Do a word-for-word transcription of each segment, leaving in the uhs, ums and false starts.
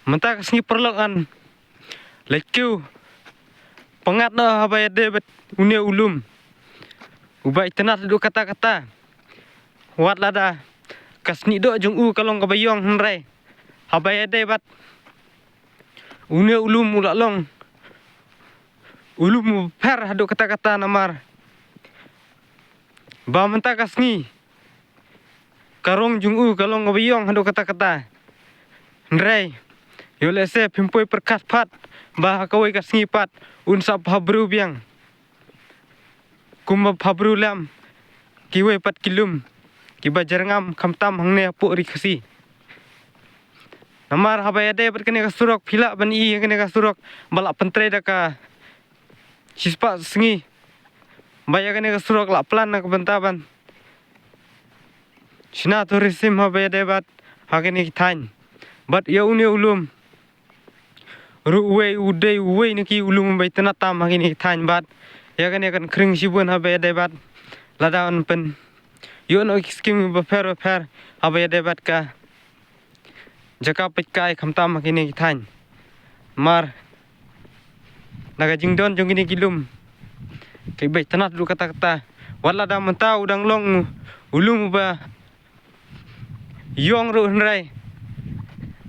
Mynta ka sngi paralok ngan leit kiew pyngngad noh haba ïadei bad une u lum uba itynnad haduh katta katta. Wat lada ka snieh doh jong u ka long kaba ïong, hynrei haba ïadei bad une u lum u la long u lum uba pher haduh katta katta, namar ba mynta ka sngi ka rong jong u ka long kaba ïong haduh katta katta. Hynrei ïoh lehse phim poi pyrkhat pat ba ha kawei ka sngi pat un sa bha briew biang kumba bha briew lem kiwei pat ki lum kiba jyrngam, khamtam hangne hapoh Ri Khasi. Namar haba ïadei bad kane ka surok, phi lah ban i kane ka surok ba la pyntrei da ka shispah sngi. Ba ïa kane ka surok la plan na ka bynta ban shna tourism haba ïadei bad ha kine ki thaiñ. Bad ïa une u lum ruh uwei u dei uwei na ki u lum ba itynnad tam ha kine ki thaiñ, bad ïa kane kan khring shibun haba ïadei bad lada yn pynïoh noh ki skim bapher bapher haba ïadei bad ka jaka peitkai, khamtam ha kine ki thaiñ. Namar na ka jingdon jong kine ki lum kiba itynnad haduh katta katta, wat lada mynta u dang long u lum uba ïong ruh, hynrei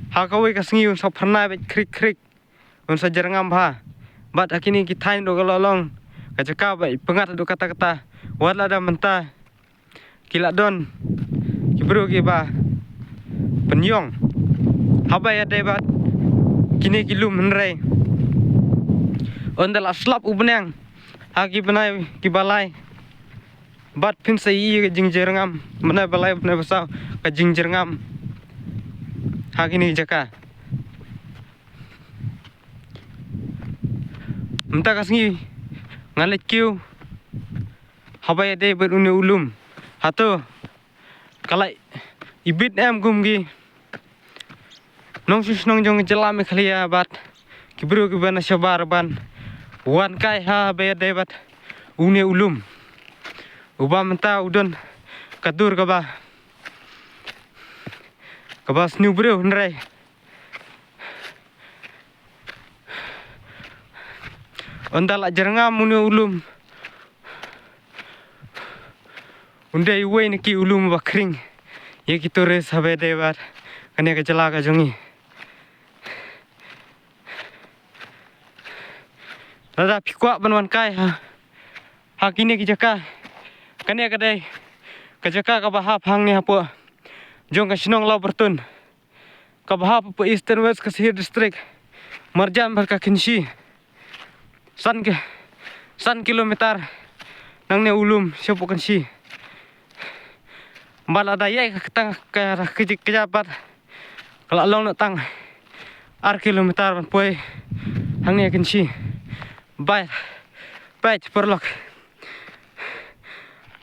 ha kawei ka sngi un sa phyrnai beit khrik khrik, un sa jyrngam bha. Bad ha kine ki thaiñ ruh ka la long ka jaka ba pyngngad haduh katta katta, wat lada mynta ki la don ki briew kiba pynïong haba ïadei bad kine ki lum, hynrei ynda la slap u bneng ha ki bnai kiba lai bad phin sa ïohi ka jingjyrngam, bnai ba lai bnai ba saw, ka jingjyrngam ha kine ki jaka. Mynta ka sngi ngan leit kiew haba ïadei bad une u lum. Hato ka la ibit em kum ki nongshong shnong jong ka jylla Meghalaya bad ki briew kiba na shabar ban wan kai haba ïadei bad une u lum uba mynta u don ka dur kaba kaba sniew briew, hynrei ynda la jyrngam une u lum, un dei uwei na ki u lum ba khring ïa ki tourist haba ïadei bad kane ka jylla ka jong ngi. Lada phi kwah ban wan kai ha ha kine ki jaka, kane ka dei ka jaka kaba hap hangne hapoh jong ka shnong Lawbyrtun, kaba hap hapoh Eastern West Khasi Hills District, marjan bad ka Kynshi. San ki, san kilometer nangne u lum shapoh Kynshi. Ba lada ïai ka tang ka ka ka ka pat ka la long na tang ar kilometer ban poi hangne Kynshi. Bai peit paralok,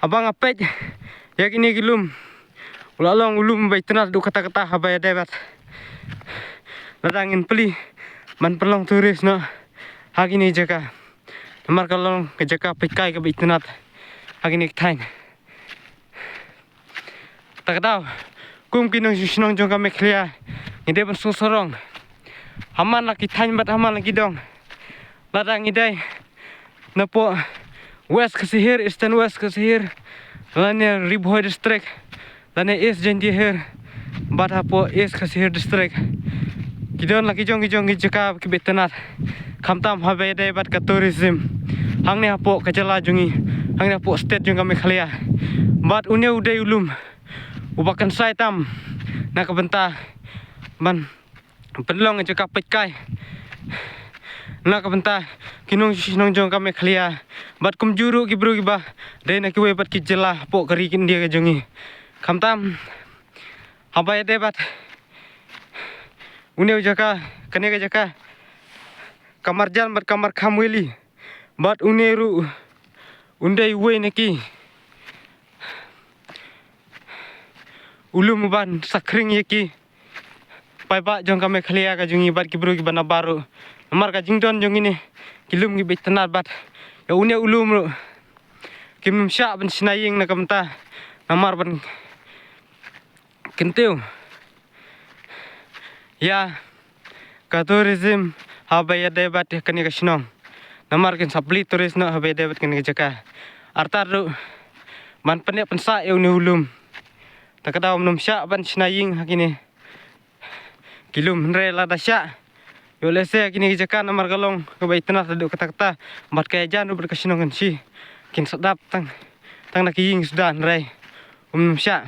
haba nga peit ïa kine ki lum, u la long u lum ba itynnad haduh katta katta haba ïadei bad lada ngin plie ban pynlong tourist noh ha kine ki jaka. Namar ka long ka jaka peitkai kaba itynnad ha kine ki thaiñ. Kata ka daw, kum ki nongshong shnong jong ka Meghalaya, ngi dei ban sngewsarong ha man la ki thaiñ bad ha man la ki dong. Lada ngi dei napoh West Khasi Hills, Eastern West Khasi Hills, lane Ri Bhoi District, lane East Jaintia Hills bad hapoh East Khasi Hills District, ki don la ki jong ki jong ki jaka kiba itynnad, khamtam haba ïadei bad ka tourism hangne hapoh ka jylla jong ngi, hangne hapoh state jong ka Meghalaya. Bad une u dei u lum uba kynsai tam na ka bynta ban pynlong jaka peitkai na ka bynta ki nongshong shnong jong ka Meghalaya bad kumjuh ruh ki briew kiba dei na kiwei pat ki jylla hapoh ka ri India ka jong ngi. Khamtam haba ïadei bad une u jaka, kane ka jaka ka marjan bad ka Markham Valley, bad une ruh un dei uwei na ki u lum uban sa khring ïa ki paidbah jong ka Meghalaya ka jong ngi bad ki briew kiba na baroh. Namar ka jingdon jong kine ki lum kiba itynnad bad ïa une u lum ruh kim nym shah ban shna ïing na ka bynta, namar ban kyntiew ïa ka tourism haba ïadei bad kane ka shnong. Namar kin sa plie tourist noh haba ïadei bad kane ka jaka. Artat ruh ban pynneh pynsah ïa une u lum. Ta ka daw ym shah ban shna ïing ha kine ki lum, hynrei lada shah, ïoh lehse ha kine ki jaka namar ka long kaba itynnad haduh katta katta bad ka ïajan ruh bad ka shnong Kynshi. Kin sa dap tang, tang da ki ïing suda, hynrei ym shah.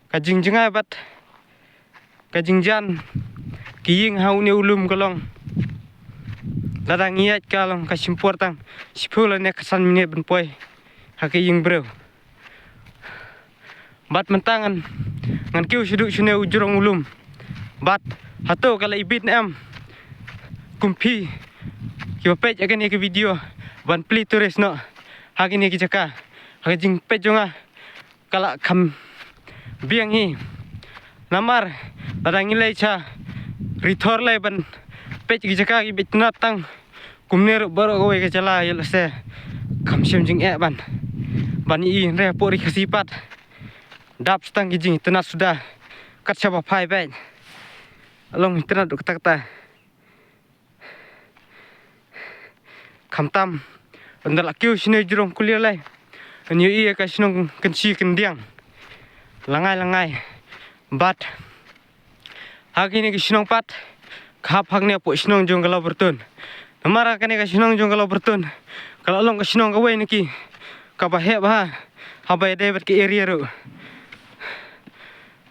Ka jingjngai bad ka jingjan ki ïing ha une u lum ka long, lada ngi ïaid ka long ka shim por tang shiphew lane ka san minit ban poi ha ka ïing briew. Bad mynta ngan, ngan kiew shaduh shane u jrong u lum. Bad hato ka la ibit ne em kum phi kiba peit ïa kane ka video ban plie tourist noh ha kine ki jaka? Ha ka jingpeit jong nga ka la kham biang hi. Namar lada ngi leit sha Ri Thor Lei ban peit ki jaka kiba itynnad tang kumne ruh baroh kawei ka jylla, ïoh lehse kham shym jingeh ban, ban ïohi, hynrei hapoh Ri Khasi pat dap tang ki jingitynnad suda. Kat shaba phai beit long itynnad ruh katta katta. Khamtam ynda la kiew shane jrong Kulialei, yn ïohi ïa ka shnong Kynshi Khyndiang. Langai langai bad ha kine ki shnong pat ka hap hangne hapoh shnong jong ka Lawbyrtun. Namar ha kane ka shnong jong ka Lawbyrtun ka la long ka shnong kawei na ki kaba heh bha haba ïadei bad ka area ruh.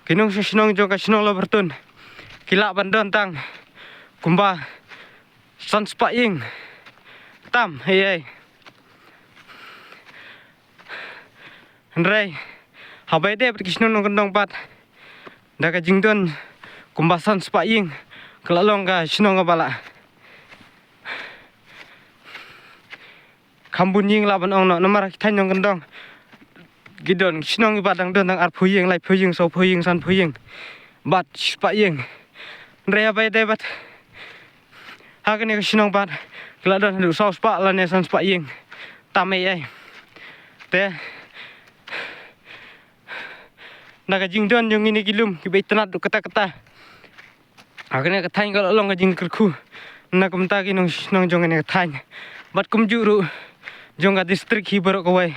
Ki nongshong shnong jong ka shnong Lawbyrtun ki lah ban don tang kumba san spah ïing tam, ei ei. Hynrei haba ïadei bad ki shnong nongkyndong pat, da ka jingdon kumba san spah ïing, ka la long ka shnong kaba la kham bun ïing lah ban ong noh. Namar ki thaiñ nongkyndong ki don ki shnong kiba dang don tang arphew ïing, laiphew ïing, sawphew ïing, sanphew ïing bad shispah ïing. Hynrei haba ïadei bad ha kane ka shnong pat ki la don haduh saw spah lane san spah ïing tam, ei ei. Te na ka jingdon jong kine ki lum kiba itynnad ruh katta katta, ha kane ka thaiñ ka la long ka jingkyrkhu na ka bynta ki nongshong shnong jong kane ka thaiñ bad kumjuh ruh jong ka district hi baroh kawei.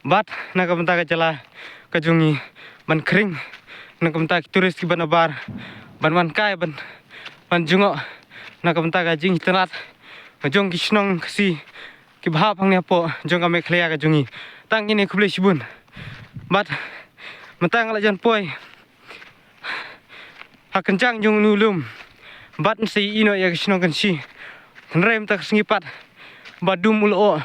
Bad na ka bynta ka jylla ka jong ngi ban khring, na ka bynta ki tourist kiba nabar ban wan kai ban, ban jngoh na ka bynta ka jingitynnad ka jong ki shnong Khasi kiba hap hangne hapoh jong ka Meghalaya ka jong ngi. Tang kine, khublei shibun. Bad mynta nga la jan poi ha kynjang jong une u lum bad yn sa ïohi noh ïa ka shnong Kynshi. Hynrei mynta ka sngi pat ba dum u lyoh.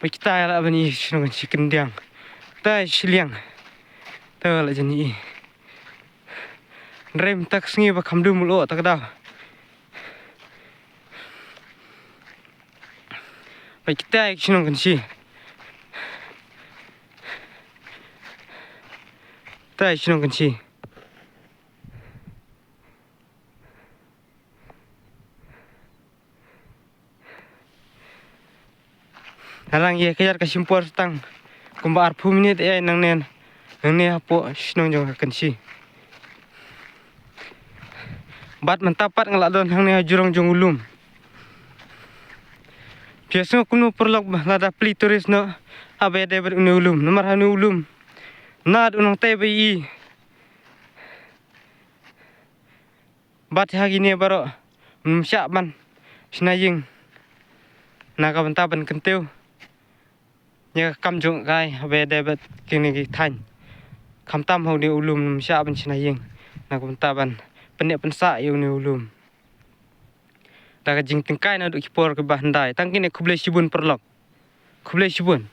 Ba kita ïa la ban ïohi shnong Kynshi Khyndiang. Ta shiliang. Ta la jan ïohi. Hynrei mynta ka sngi ba kham dum u lyoh ta ka daw. Ba kita ïa shnong Kynshi. Ta ïa shnong Kynshi. Nga dang ïa ka ïar ka shim por tang kumba arphew minit ïa nangne, nangne hapoh shnong jong ka Kynshi. Bad mynta pat nga la don hangne ha jrong jong u lum. Phi sngew kumno paralok ba lada plie tourist noh haba ïadei bad une u lum, namar ha une u lum naduh nangtai ba ïohi. Bad ha kine baroh ym shah ban shna ïing na ka bynta ban kyntiew ïa ka kam jong ka kai haba ïadei bad kine ki thaiñ. Khamtam ha une u lum ym shah ban shna ïing na ka bynta ban pynneh pynsah ïa une u lum. Da ka jingtyngkai naduh ki por kiba hyndai. Tang kine, khublei shibun paralok. Khublei shibun.